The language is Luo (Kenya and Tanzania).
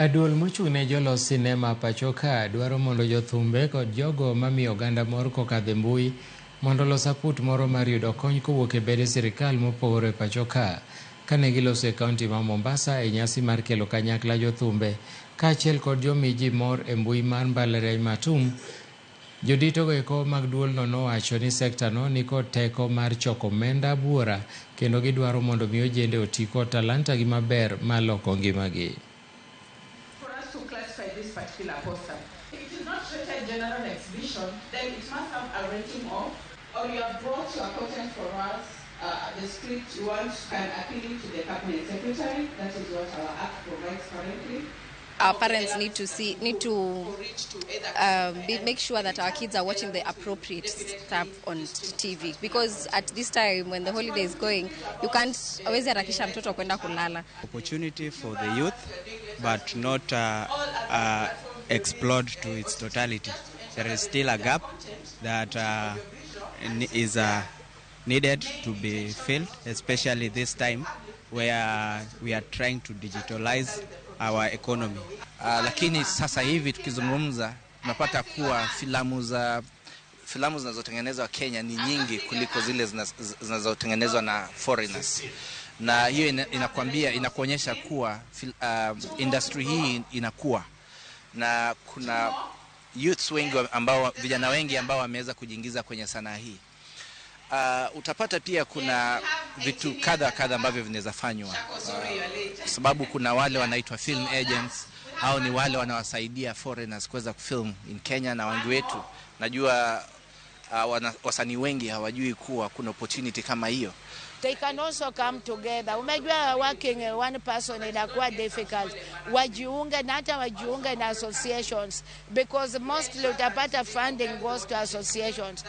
Duol mochung' ne jolos sinema pacho ka dwaro mondo jothumbe kod jogo mamiyo oganda mor kokadho e mbui mondo olos aput moro mar yudo kony kowuok e bede sirikal mopogore pacho ka. Kane giloso e kaunti ma Mombasa e nyasi mar kelo kanyakla jothumbe kaachiel kod jomi ji mor e mbui mar mbalariany ma Tum, joditogo eko mag duolno nowacho ni sekta no nikod teko mar choko omenda buora kendo gidwaro mondo mi ojende oti kod talanta gi maber mar loko ngimagi. For us to classify this particular poster. If it is not rated general exhibition, then it must have a rating of, or you have brought your content for us, the script you want, can appeal it to the cabinet secretary. That is what our act provides currently. Our parents need to see, need to make sure that our kids are watching the appropriate stuff on TV, because at this time when the holiday is going, you can't hawezi harakisha mtoto kwenda kulala. Opportunity for the youth, but not explored to its totality. There is still a gap that is needed to be filled, especially this time where we are trying to digitalize our economy. Lakini sasa hivi tukizungumza tunapata kuwa filamu zinazotengenezwa Kenya ni nyingi kuliko zile zinazotengenezwa na foreigners. Na hiyo inakuonyesha kuwa industry hii inakuwa na kuna youths wengi ambao, vijana wengi ambao wameweza kujiingiza kwenye sanaa hii. Utapata pia kuna vitu kadha kadha ambavyo vinaweza fanywa, kwa sababu kuna wale wanaitwa film agents. Hao ni wale wanawasaidia foreigners kuweza kufilm in Kenya, na wengi wetu najua, wasanii wengi hawajui kuwa kuna opportunity kama hiyo. They can also come together. Umejua working one person inakuwa difficult. Wajiunge na hata wajiunge na associations, because mostly utapata funding goes to associations.